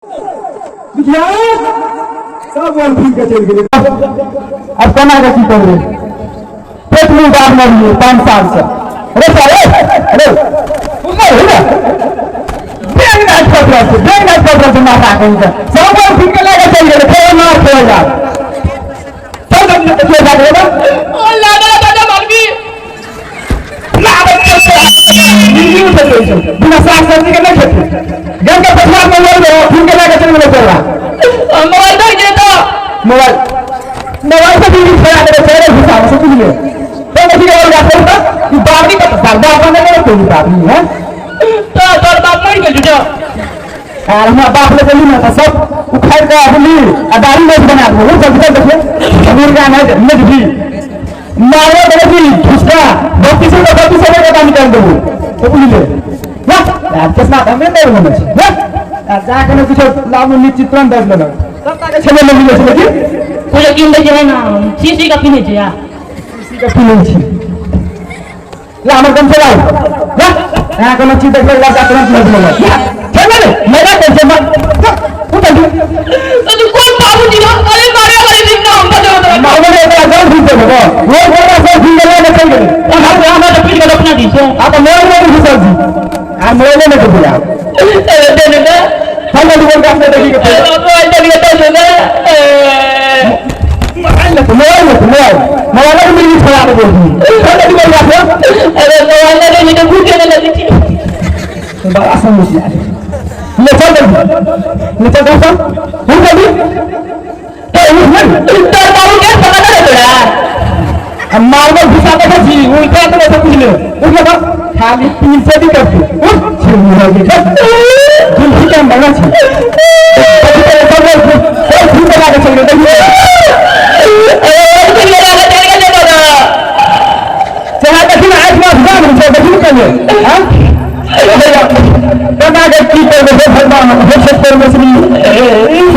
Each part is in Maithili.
सब बोल फिर के चल गेलै। अब केना के की करबै? पेट में दाब न रहिए 5 साल से। अरे साले, अरे सुनना है ना? बैंक ना पकड़ा से, बैंक ना पकड़ा से माता कहीं का। सब बोल फिर के लगा चल गेलै, फेर मार खेल जा। सब आदमी के खेल जा ना? ओ लागा दादा मालवी। लागा जिंदगी में चल छै। बिना साग सब्जी के नहीं खेते। गंगा पछुआ में लड़ गयो, फिर के लगा चल गेलै चलवा। मोबाइल धर के तो मोबाइल मोबाइल से भी फरा दे चले हिसाब से बुझ ले। तो कथी के बोल जाते हो ई बाबरी का सरदार बने के कोई बाबरी है तो तोर बाप मर गेल जो। और हमरा बाप ले चली ना तो सब उखाड़ के अबली आ दाढ़ी में बना दो। वो जल्दी जल्दी देखिए मुर्गा नहीं नहीं भी मारो तो भी घुसका 32 से 32 के दाम निकाल दो तो बुझ ले। ना यार कितना हमें नहीं होना चाहिए ना जा के कुछ लामू चित्रण दे लेना सबटा के छले मिल गेल छै। कुछ किन दे छै ना सीसी का पीने छै यार सीसी का पीने छै। ला हमर कम चलाओ ला यहाँ कोनो चीज देखले ला तुरंत लग लेना चल रे मेरा टेंशन मत उठ तो कौन बाबूजी ना अरे मारे वाले दिन ना हम बजाओ तो मारे रे तोरा जान घुस देबो वो गोरा सब घुस गेलै ने चल गेलै। हम हमरा तो पीट के अपना दी छै। आ तो मोबाइल में घुसल छी आ मोबाइल में घुसल दे दे दे हम लोग बोल के देखी के मोबाइल दे दे दे मोबाइल ले मोबाइल ले मोबाइल मोबाइल में मिल छोड़ा दे बोल चल जल्दी बोल जाते। अरे मोबाइल ले तो भूख ने लगी थी बड़ा समस्या ले चल जल्दी ले चल चल हम जल्दी तो उठ तोर बाबू के पता ना तोरा हम मार्बल घुसा दे छी उल्टा तो सब कुछ ले उठ ले खाली तीन से भी करते उठ छिल हो गई जुल्फी के बना छी सब सब फूल लगा के चल गए। अरे चल लगा चल गए दादा चाहे देखी ना आज मां जान छै देखी कने हां बना के की करबे हे भगवान हे परमेश्वरी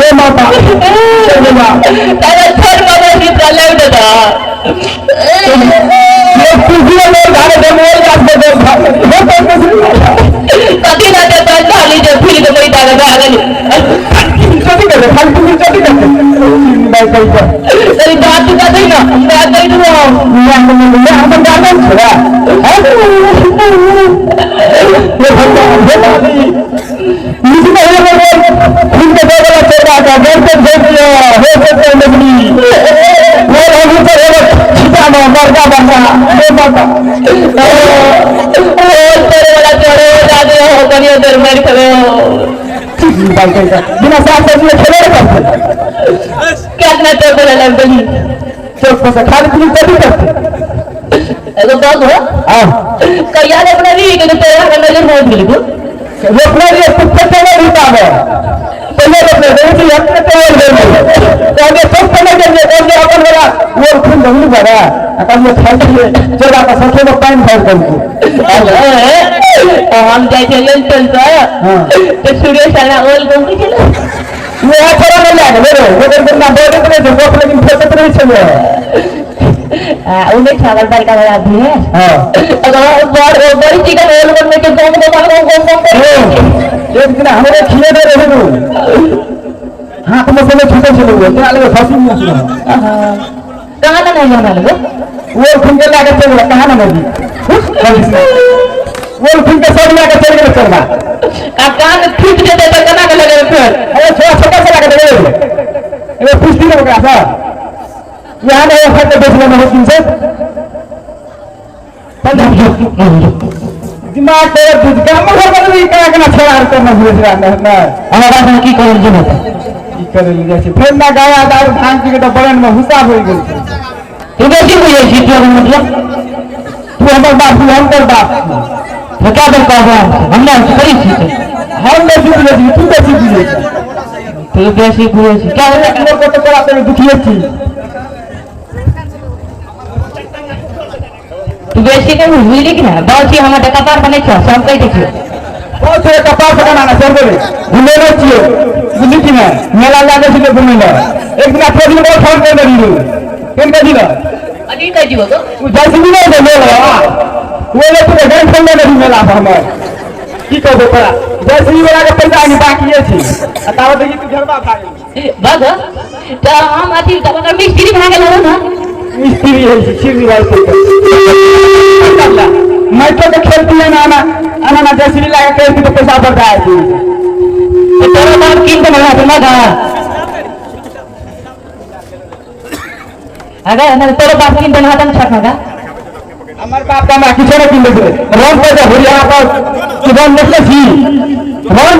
हे माता हे भगवान दादा छोड़ बाबा की चले दादा ये तुझे लोग धारे दे मोर गाछ दे दे हे परमेश्वरी कथी ना दे तो खाली जे फिर के कोई दादा दादा चोटी करबे खाली तुम चोटी करबे बाई कई कर अरे बात का दे ना बात दे दो मैं मैं हम गार्डन छोड़ा हे भगवान हे माता निजी में हो गए खुद के बोला चोरा का घर पे भेज दिया हे परमेश्वरी वो हम तो हो छिटा में मरगा बना हे माता ओ तेरे वाला चोरो दादे हो कनियो देर मेरे खड़े हो बाई कई का बिना साग सब्जी के खेले करते कितना तो बोला लग गई चोक फसा खाली तुम कभी करते एगो बात हो हां कहिया अपना भी के तेरा का नजर हो गेल को रोपना रे पुत्र तो नहीं रुकावे पहले रोपने दे छी अपने तो और दे पहले सब पहले दे दे अपन वाला वो खून नहीं भरा अपन ये खाई के चोरा का सखे में पानी भर कर ओ हम जाय छै चल से तो सुरेश आना ओल गम के चला ये छोरा नहीं लागे रे ओकर बिना बोले तो नहीं रोप लेकिन फेंकत नहीं छले आ उने छागल बड़का बड़ा आदमी है। हां अगर बड़ बड़ी चिकन ओल गम में के गम गम गम गम गम एक दिन हमरे खिले दे रहे हो हाथ में से छूटे छले वो तेरा लगे फंसी नहीं छले। कहां ना नहीं जाना लगो वो खून के लागे चल कहां ना नदी वो खून के सब लागे चल गेल चलबा आ कान फूट जेते त केना के लगे फेर। अरे छोटा छोटा से लागे दे ए पूछती ना ओकरा से यहां नहीं फट के बेच लेना हो तीन से दिमाग तेरे दूध का हम घर पर भी कहाँ केना छोड़ा करना हुए छै ना ना हमरा बात की करल जेबो की करल जाइ छै फेर ना गाया दारू भांग पी के त बरन में हुसा होई गेल छै। तू बेसी बुझै छी तू मतलब तू हमर बाप तू हम तोर बाप तो क्या बोल कहबो हम ना करी छी हम बेसी बुझै छी तू बेसी बुझै छी तू बेसी बुझै छी क्या होता है को तो तोरा पे दुखिए छी तू बेसी नहीं बुझली कि ना बात छी हमर कपार बनै छ सब कहि दै छियो बहुत छोरे कपार पर बनाना छोड़ दे घुमे नै छियो बुझली कि ना मेला लागे छै घुमे ला एक दिन अठो दिन बहुत फोन कर देली केन कह दिला अभी कह दियो तो उ जाइ छी नै मेला वो ले तू घर खोल ले मेला पर हमर की कहबो तोरा जैसे वाला के पैसा नहीं बाकी छै आ ताबे देखी तू झरबा भाग बस त हम अथी त मिस्त्री भए गेल हो ना। मिस्त्री है छी छिरी भाई से मैं तो खेलती है ना ना ना ना जैसे लगा के तो पैसा बढ़ जाए छी। तोरा बाप किन के ना ना गा अगर ना तोरा बाप किन बना तन छठ होगा। हमर बाप का किछो नहीं किन दे रंग पर होरिया पर जीवन देखले छी रंग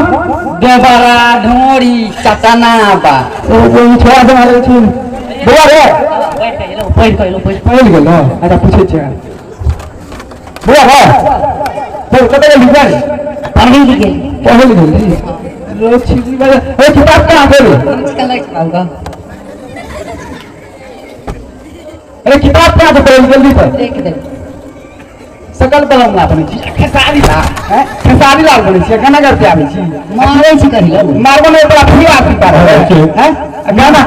देवरा ढोरी चटना बा ओ छोड़ा दे मारे छी बौआ रे बैठ के एलो बैठ के एलो बैठ गेल। अच्छा पूछै छी बौआ रे तो कत गेल बिचार पढ़ी गेल पढ़ल गेल रो छी ए किताब कहाँ गेल? अरे किताब कहाँ से पढ़ल जल्दी पर देख दे सकल बलम ना बनै छी खेसारी लाल हैं खेसारी लाल बनै छी गाना करते आबै छी मारै छी करी मारबो नै तोरा फ्री आदमी पार हैं गाना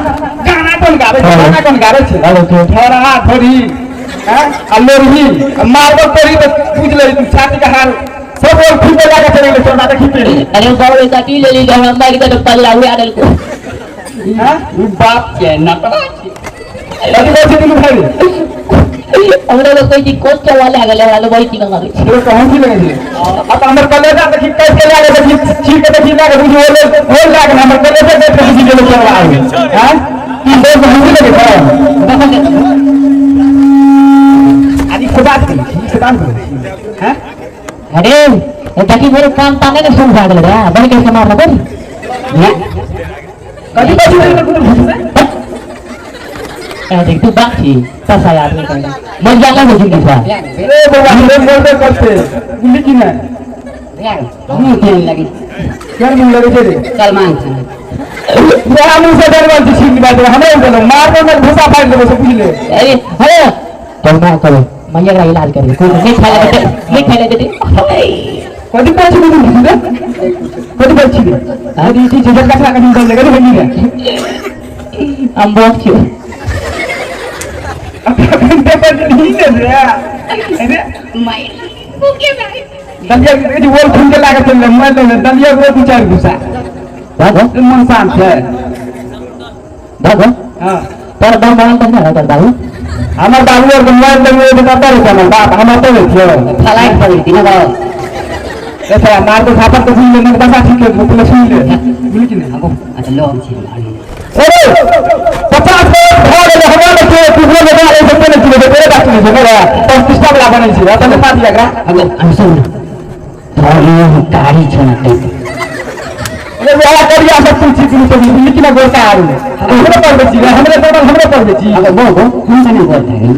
गाना कोन गाबै छी गाना कोन गाबै छी ठोरा थोड़ी हैं आ लोरही मारबो तोरी त पूछ ले तू छाती के हाल सब और खूब लगा के चले गेलै छोड़ा देखी पे। अरे बाबू काटी ले ली हम मार के तो पगला उड़ा देल को हैं उ बाप के नटरा छी कथि कहै छी दुनू भाई? हमरा लोग कहै छी कोच चला लागल हमरा लोग बड़ी चिकन लागै छै। तोरा कहाँ की लगै छै? अब हमर कलेजा देखी कैस के लागे देखी चीर के देखी लागे बुझी होले होल लागे हमर कलेजा देख के बुझी गेलै चलवा आबे हैं ई दोस्त बुझी लगे छै आदि खुदा के छी खुदा के हैं। अरे देखी मेरे काम ताने ने सुन भाग रे बड़ी कैसे मार लगे कथि कहै छी दुनू भाई? ए देख तू बात छी पैसा आदमी कहे मर जाला हो जिंदगी सा। ए बाबा हम बोलबे करते बुझली कि ना मुंह केहन लगे केहन मुंह लगे छै रे? सलमान खान तोरा मुंह से डरबल छी छिन बात हमरे बोलो मारबो न भूसा फाड़ देबो से बुझ ले। अरे अरे चल ना करो मैया का इलाज करे कोई नहीं खाए ले नहीं खाए ले देते। कथि कहै छी दुनू रे? कथि कहै छी रे? अरे ई चीज कचरा कनि निकल ले गरी रे हम बहुत छी घंटे पर नहीं ले रे। अरे माय भूखे भाई दलिया के जो बोल खून के लागे चल मैं ले दलिया को दू चार घुसा दादा मन शांत है दादा। हां पर बाप मोबाइल तक ना रहता बाबू हमर बाबू और मोबाइल लगे तो कत रहता हमर बाप हम तो रहथियो फलाइट पड़ी थी ना बाबू। ए साला मार तो थापर तो सुन ले ना बस ठीक है मतलब सुन ले बुझली कि नहीं? हमको अच्छा लो हम छी अरे 50 करोड़ भऽ गेलै हमरा ने के कुकरो लगा ले सकते नहीं छी तेरे बात नहीं छै रे प्रतिष्ठा वाला बनै छी त पाती एकरा हमको हम सुन थोड़ी गाड़ी छ ना कहीं। अरे वाला करिया सब कुछ छी तो बुझली कि ना गोरका आरू हमरे पर छी हमरे पर हमरे पर छी अगर बोल को हम से नहीं बोलते हैं।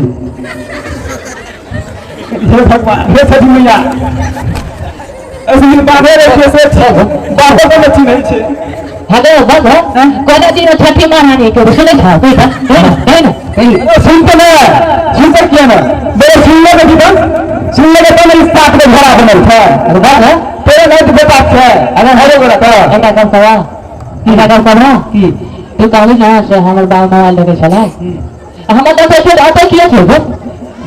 हे भगवान हे सजी मैया असली बाबे रे से छै बाबो को अच्छी नहीं छै। हेलो बस कोना दिन छठी महारानी के सुनै छ कोई का है ना सुन तो ना सुन पर किया ना मेरे सुनने के जीवन सुनने के तो मेरी साथ में घरा बनल छै। अरे बात है तेरे नहीं तो बेटा छै अरे हरे गोरा तो एकटा गप कहबा एकटा गप कहबा की तू कहली ना से हमर बाप मोबाइल लेके छलै हमर दस छै अतऽ किया छै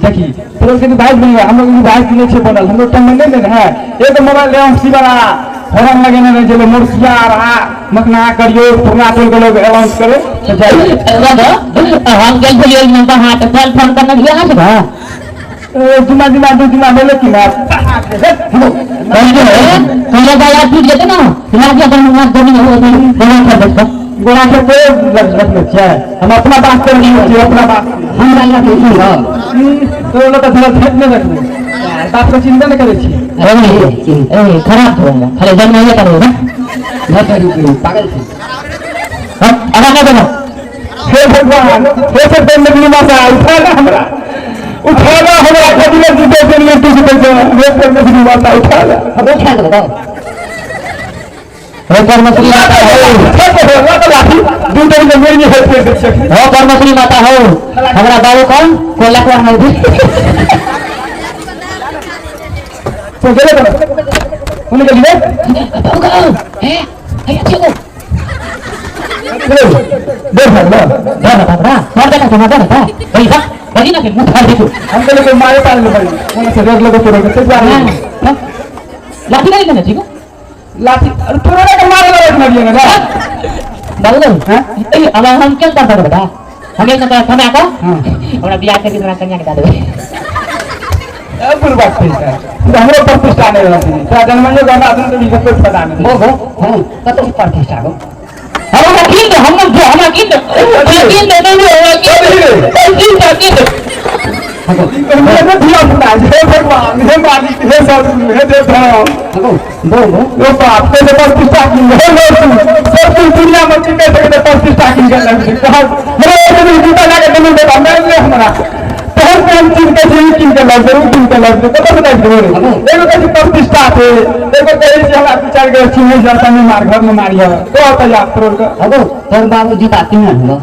देखी तोर के भाई बन हम लोग भाई नहीं छै बनल हम लोग टाइम नहीं ने है एक मोबाइल ले हम सीवाला हॉर्न लगेने रहे छलै मुर्सिया रहा मखना करियो पुरना टोल के लोग अनाउंस करे तो जाइए। हम गेल छलियै नंबर हाथ कॉल फोन करने दिया ना सुबह जुमा जुमा दू जुमा बोले कि ना पहले बाजार टूट जेतै ना लाज अपन हाथ दोनी हो गोड़ा के बस गोड़ा के कोई रखने छियै हम अपना बात कर रही छियै अपना बात हमरा लग सुन तो लोग तो थोड़ा भेट नहीं रखने बाप के चिंता नहीं करे छियै। अरे अरे खराब हो गया खाली जन्म ये करो ना पागल छी हम अगर ना देना। हे भगवान हे सब दिन माता उठा ना हमरा उठा ना हमरा खदिले जीते दिन में तू से हे परमेश्वर माता उठा ना हम उठा दो हे परमेश्वरी माता हो लाठी दू दिन में मेरी हेल्प कर दे हो परमेश्वरी माता हो हमरा बाबू कौन कोला को हम भी तो गेले तो कोने गेली रे बाबू का हे हे अच्छे को देख ना ना ना ना मार देना तो मार देना भाई सा बजी ना के मुंह फाड़ दे तू हम तो लोग मारे पार ले भाई कोने से रेड लोगो तोड़े से बार लाठी नहीं लेना ठीक है लाठी अरे तोरा के मारे वाला ना ना बाबू हां अब हम क्या करता बता हम एक नंबर समय आता हमरा बियाह के तोरा कन्या के दे देबे अब बुर बात ठीक है तो हमरो प्रतिष्ठा नहीं रहती तोरा जन्मयो गाना तुम तो भी कुछ पता नहीं हो हो हां कत प्रतिष्ठा हो हमरा की दे हम जो हमरा की दे की दे दे हमरा की दे की दे हमरे धिया पुता हे भगवान हे मालिक हे सदगुरु हे देव हो बोल ओ बाप के प्रतिष्ठा की हे लोग सब कुछ दुनिया में की कैसे प्रतिष्ठा की गल है हमरा एक दिन जूता लाके दुनू बेटा मैं ले हमरा तहन पे हम चीज के चीज किन के लग जरूर किन के लग कत बताइ दो एगो कैसे प्रतिष्ठा थे एगो कहै छै हमरा विचार के छी नहीं जाता में मार घर में मारिया तो आता जा तोर के हो तोर बाबू जूता किन हो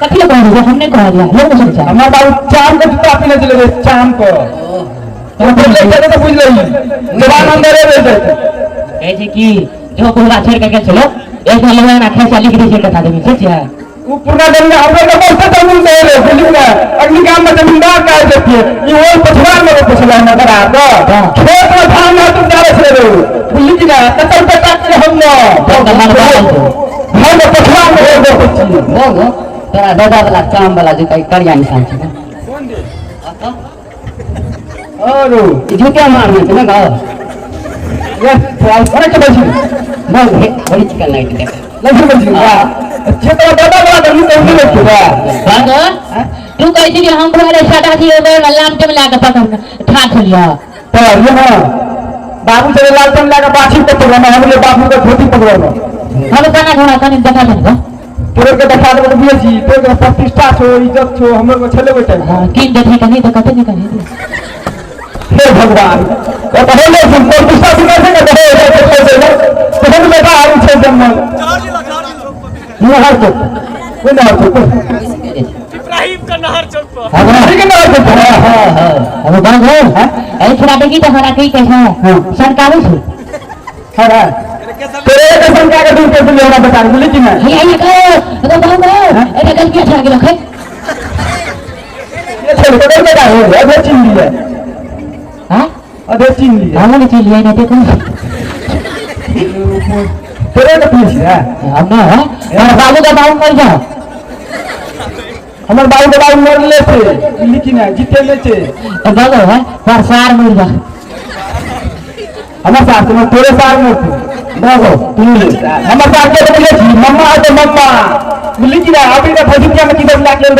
कथी ले कहलियो हमने कहलियो लोग सुन जा हमरा बाबू चाम के जूता पीने चले गए चाम को तो ले के तो बुझ लही जवान अंदर रह जाए कहै छै कि जो बुढ़वा छोड़ के गेल छलो एक लोग ना खैसा लिख दे छै कथा देबी छै वो पुरना जमीन हमरा के बहुत जमीन दे रे बुझली ना अगली गांव में जमीनदार का देती है ये वो पछवार में पछला ना करा तो खेत में धान ना तुम जा रहे रे बुझली कि ना तब तक के हम ना हम पछवार में हो गए हो हो तोरा दादा वाला चाम वाला जूता करिया निशान छै कोन दे और जूता मारने छै ना गाँव ये अरे के बजी बोल बड़ी चिकन लाइट देख लगी बजी वाह जे तोरा दादा वाला जमीन तो नहीं लेते बा बाबू तू कहै छी हम बुढ़ा सादा छी ओमे लाम टेम लाके पकड़ ठा छलियो तो ये ना बाबू चले लाल चंद लाके बाछी के पकड़ना हमरे बाबू के धोती पकड़ना हम कना घोड़ा कनी देखा दे तोर के देखा देबो तो बुझै छी तोर के प्रतिष्ठा छो इज्जत छो हमर को छले बेटा हां किन देखे कनी तो कते नहीं कनी हे भगवान तो पहले सुन प्रतिष्ठा सुनै छै ने तो तहन बेटा आउ छै जन्म नहर चौक कोन नहर चौक इब्राहिम का नहर चौक पर इब्राहिम के नहर चौक पर हां हां अब बाबू ए छोड़ा देखी तो हमरा की कहै छै सरकारी छै हां तेरे के संख्या के दूर के दिल हमरा बता बुझली कि ना हे हे कहो तो बाबू ए गलती छा गेल है ये छोड़ के बेटा हो अधे छीन लिए हां अधे छीन लिए हम नहीं छीन लिए ना देखो तेरे के पीछे है हम ना हमर बाबू का बाबू मर जा हमर बाबू के बाबू मर ले थे बुझली कि ना जीते ले छे तो बाबू है पर सार मर जा हमर साथ में तोरे सार मर बाबू तू हमर साथ के बुझले छी मम्मा है तो मम्मा बुझली कि ना अभी का भोजन में की बदला के